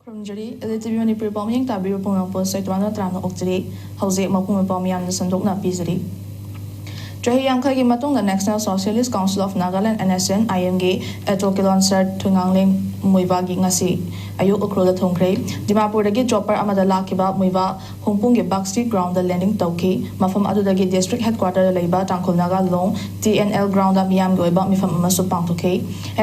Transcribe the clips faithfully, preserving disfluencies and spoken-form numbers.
ꯈꯨꯔꯨꯝꯖꯔꯤ꯫ L T V Manipuri ꯄꯥꯎꯃꯤꯌꯦꯡ ꯇꯥꯕꯤꯔꯤꯕ ꯄꯨꯝꯅꯃꯛꯄꯨ ꯁꯣꯏꯗꯅ ꯇꯔꯥꯝꯅ ꯑꯣꯛꯆꯔꯤ꯫ ꯍꯧꯖꯤꯛ ꯃꯄꯨꯡ ꯑꯣꯏꯕ ꯄꯥꯎ ꯃꯤꯌꯥꯝꯅ ꯁꯟꯗꯣꯛꯅ ꯄꯤꯖꯔꯤ꯫ ꯆꯍꯤ ꯌꯥꯡꯈꯩꯒꯤ ꯃꯇꯨꯡꯗ National Socialist Council of Nagaland, N S N I M ꯒꯤ ꯑꯦꯇꯣ ꯀꯤꯂꯣꯟꯁꯔ ꯊꯣꯏꯉꯥꯡꯂꯦꯡ ꯃꯨꯏꯕꯥꯒꯤ ꯉꯁꯤ ꯑꯌꯨꯛ ꯎꯈ꯭ꯔꯨꯜꯗ ꯊꯨꯡꯈ꯭ꯔꯦ꯫ ꯗꯤꯃꯥꯄꯨꯔꯗꯒꯤ chopper ꯑꯃꯗ ꯂꯥꯛꯈꯤꯕ ꯃꯨꯏꯕꯥ ꯍꯣꯡꯄꯨꯡꯒꯤ ꯕꯛꯁꯤ ground ꯗ landing ꯇꯧꯈꯤ꯫ ꯃꯐꯝ ꯑꯗꯨꯗꯒꯤ district headquarter ꯗ ꯂꯩꯕ ꯇꯥꯡꯈꯨꯜ ꯅꯥꯒꯥ ꯂꯣꯡ T N L ground ꯗ ꯃꯤꯌꯥꯝꯒꯤ ꯑꯣꯏꯕ ꯃꯤꯐꯝ ꯑꯃꯁꯨ ꯄꯥꯡꯊꯣꯛꯈꯤ꯫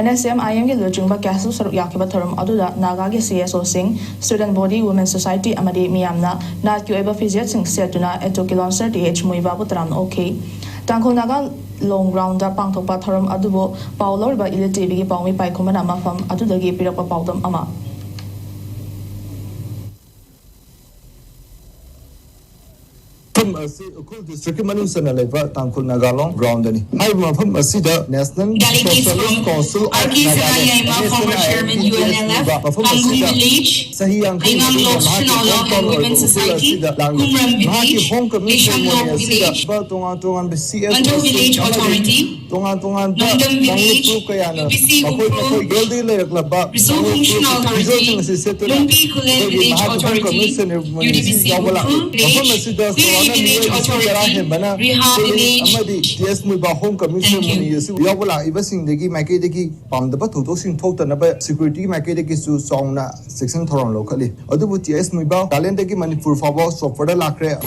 N S M I M ꯒꯤ ꯂꯨꯆꯤꯡꯕ ꯀꯌꯥꯁꯨ ꯁꯔꯨꯛ ꯌꯥꯈꯤꯕ ꯊꯧꯔꯝ ꯑꯗꯨꯗ ꯅꯥꯒꯥꯒꯤ C S O ꯁꯤꯡ, student body, women society ꯑꯃꯗꯤ ꯃꯤꯌꯥꯝꯅ ꯅꯥꯠꯀꯤ ꯑꯣꯏꯕ ꯐꯤꯖꯦꯠꯁꯤꯡ ꯁꯦꯠꯇꯨꯅ ꯑꯦꯇꯣ ꯀꯤꯂꯣꯟꯁꯔ ꯇꯤ ꯑꯩꯆ ꯃꯨꯏꯕꯥꯕꯨ ꯇꯔꯥꯝꯅ ꯑꯣꯛꯈꯤ꯫ ꯇꯥꯡꯈꯨꯜ ꯅꯥꯒꯥ ꯂꯣꯡ ground ꯗ ꯄꯥꯡꯊꯣꯛꯄ ꯊꯧꯔꯝ ꯑꯗꯨꯕꯨ ꯄꯥꯎ ꯂꯧꯔꯤꯕ ꯏꯂꯤꯠ ꯇꯤ ꯚꯤꯒꯤ ꯄꯥꯎꯃꯤ ꯄꯥꯏꯈꯣꯝꯕꯅ ꯃꯐꯝ ꯑꯗꯨꯗꯒꯤ ꯄꯤꯔꯛꯄ ꯄꯥꯎꯗꯝ ꯑꯃ꯫ ꯃꯐꯝ ꯑꯁꯤ ꯎꯈ꯭ꯔꯨꯜ district ꯀꯤ ꯃꯅꯨꯡ ꯆꯟꯅ ꯂꯩꯕ ꯇꯥꯡꯈꯨꯜ ꯅꯥꯒꯥ ꯂꯣꯡ ground ꯗꯅꯤ꯫ ꯍꯥꯏꯔꯤꯕ ꯃꯐꯝ ꯑꯁꯤꯗ National Delegates Socialist from Council of R K Nagaland, Sanayaima, N S N I M former chairman, ꯒꯤ ꯆꯦꯌꯔꯃꯦꯟ ꯎꯈ꯭ꯔꯨꯜ ꯄꯤꯕ ꯃꯐꯝ Kangum ꯑꯁꯤꯗ Village, ꯆꯍꯤ ꯌꯥꯡꯈꯩ Aimang ꯃꯇꯨꯡꯗ Lok ꯃꯍꯥꯛꯀꯤ Shinaw Lok and ꯍꯣꯡꯐꯝ Women ꯑꯣꯏꯕ ꯎꯈ꯭ꯔꯨꯜ Society, ꯑꯁꯤꯗ ꯂꯥꯛꯂꯤ꯫ Kumram ꯃꯍꯥꯛꯀꯤ Village, home commission Lisham money Lok ꯑꯁꯤꯗ Village, ꯇꯣꯉꯥꯟ ꯇꯣꯉꯥꯟꯕ C S O Manto ꯁꯤꯡ Village ꯑꯃꯗꯤ Authority, ꯇꯣꯉꯥꯟ ꯇꯣꯉꯥꯟꯕ Nongdam ꯀꯥꯡꯂꯨꯞ Village, ꯐꯨꯔꯨꯞ ꯀꯌꯥꯅ U B C ꯃꯈꯣꯏ ꯎꯈ꯭ꯔꯨꯜ, ꯃꯈꯣꯏ ꯒꯦꯜꯗ ꯂꯩꯔꯛꯂꯕ Resource ꯀꯥꯡꯂꯨꯞ Functional ꯐꯨꯔꯨꯞ Authority, ꯐꯤꯖꯣꯜꯁꯤꯡ ꯑꯁꯤ ꯁꯦꯠꯇꯨꯅ Lumpi Khullen ꯑꯩꯈꯣꯏꯒꯤ Village ꯃꯍꯥꯛꯀꯤ ꯍꯣꯝ Authority, ꯀꯃꯤꯁꯟ ꯃꯣꯅꯤ ꯑꯁꯤ U D B C ꯌꯥꯎꯕ ꯂꯥꯛꯂꯤ꯫ ꯎꯈ꯭ꯔꯨꯜ ꯃꯐꯝ Village, ꯑꯁꯤꯗ Kuki ꯁꯣꯍꯥꯅ Village ꯃꯤꯑꯣꯏ ꯂꯤꯁꯤꯡ ꯇꯔꯥ Authority, ꯍꯦꯟꯕꯅ Riha ꯁꯣꯂꯤꯡ Village, ꯑꯃꯗꯤ T S Muiba home commission Thank you. ꯃꯣꯅꯤ ꯑꯁꯤ ꯌꯥꯎꯕ ꯂꯥꯛꯂꯤꯕꯁꯤꯡꯗꯒꯤ ꯃꯥꯏꯀꯩꯗꯒꯤ ꯄꯥꯝꯗꯕ ꯊꯧꯗꯣꯛꯁꯤꯡ ꯊꯣꯛꯇꯅꯕ security ꯒꯤ ꯃꯥꯏꯀꯩꯗꯒꯤꯁꯨ ꯆꯥꯎꯅ ꯆꯦꯛꯁꯤꯟ ꯊꯧꯔꯥꯡ ꯂꯧꯈꯠꯂꯤ꯫ ꯑꯗꯨꯕꯨ ꯇꯤ ꯑꯦꯁ ꯃꯨꯏꯕꯥ ꯅꯥꯒꯥꯂꯦꯟꯗꯒꯤ ꯃꯅꯤꯄꯨꯔ ꯐꯥꯎꯕ chopper ꯗ ꯂꯥꯛꯈ꯭ꯔꯦ꯫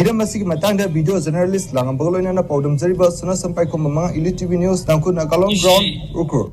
ꯍꯤꯔꯝ ꯑꯁꯤꯒꯤ ꯃꯇꯥꯡꯗ video journalist ꯂꯥꯡꯉꯝꯕꯒ ꯂꯣꯏꯅꯅ ꯄꯥꯎꯗꯝꯖꯔꯤꯕ ꯁꯅꯥꯁꯝ ꯄꯥꯏꯈꯣꯝꯕ ꯃꯉꯥ, ꯏꯂꯤꯠ ꯇꯤ ꯚꯤ news, ꯇꯥꯡꯈꯨꯜ ꯅꯥꯒꯥ ꯂꯣꯡ ground, ꯎꯈ꯭ꯔꯨꯜ꯫